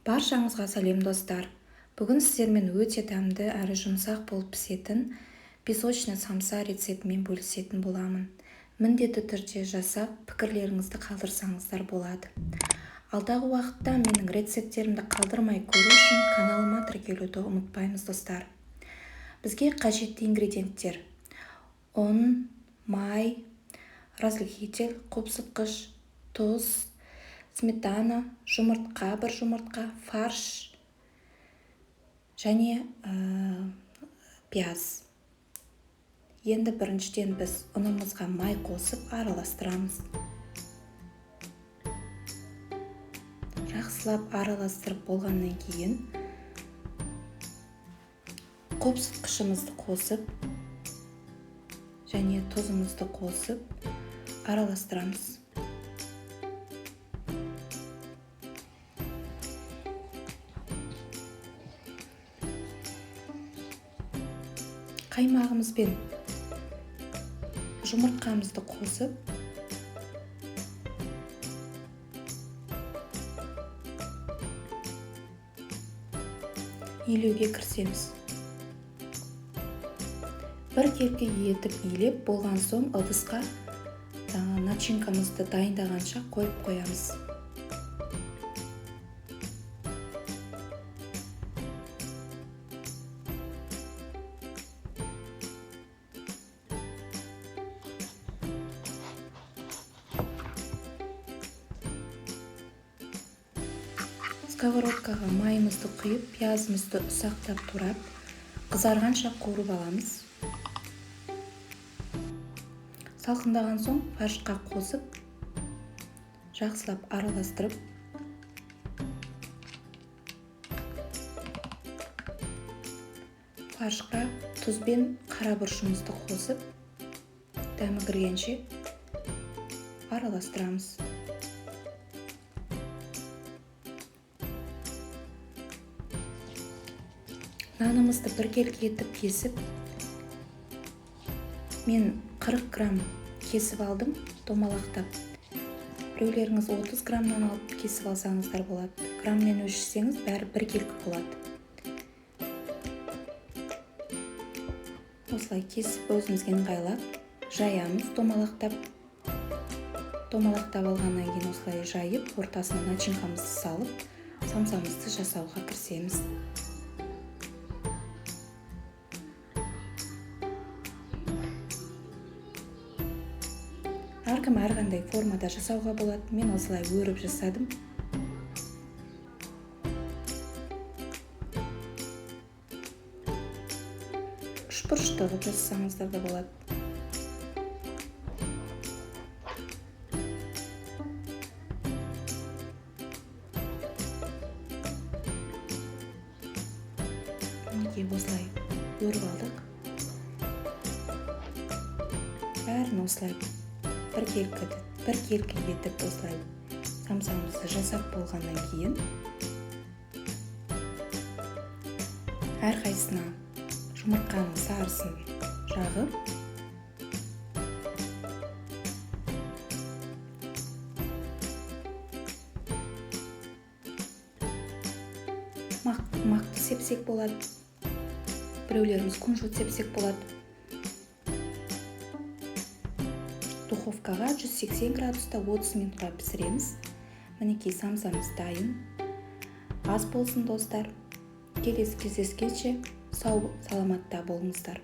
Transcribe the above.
Баршаңызға сәлем, достар! Бүгін сіздермен өте дәмді әрі жұмсақ болып пісетін песочный самса рецептімен бөлісетін боламын. Міндетті түрде жасап, пікірлеріңізді қалдырсаңыздар болады. Алдағы уақытта менің рецепттерімді қалдырмай көру үшін каналыма тіркелуді ұмытпаймыз, достар. Бізге қажетті ингредиенттер: ұн, май, разрыхлитель, қопсытқыш, тұз, сметана, жұмыртқа, бір жұмыртқа, фарш және пияз. Енді біріншіден біз ұнымызға май қосып араластырамыз. Жақсылап араластырып болғаннан кейін қопсытқышымызды қосып және тұзымызды қосып араластырамыз. Қаймағымызбен жұмыртқамызды қосып, илеуге кірісеміз. Біркелкі етіп илеп болған соң ыдысқа начинкамызды дайындағанша қойып қоямыз. Сковородкаға майымызды құйып, пиязымызды ұсақтап турап, қызарғанша қуырып аламыз. Салқындаған соң фаршқа қосып, жақсылап араластырып, фаршқа тұз бен қара бұрышымызды қосып, дәмі кіргенше араластырамыз. Нанымызды біркелкі етіп кесіп, мен 40 грамм кесіп алдым, домалақтап. Біреулеріңіз 30 граммнан алып кесіп алсаңыздар болады. Грамммен өлшесеңіз бәрі біркелкі болады. Осылай кесіп өзімізге ыңғайлап жаямыз домалақтап. Домалақтап алғаннан кейін осылай жайып, ортасына начинкамызды салып, самсамызды жасауға кірісеміз. Әркім әрқандай формада жасауға болады. Мен осылай өріп жасадым. Үшбұрышты қылып жасасаңыздар да болады. Мінекей осылай өріп алдық. Бәрін осылай біркелкі етіп осылай самсамызды жасап болғаннан кейін әрқайсысына жұмыртқаның сарысын жағып, мақты сепсек болады, біреулеріміз кунжут сепсек болады. Духовкаға 180 градуста 30 минутқа пісіреміз. Мінекей самсамыз дайын. Ас болсын, достар. Келесі кездескенше сау саламатта болыңыздар.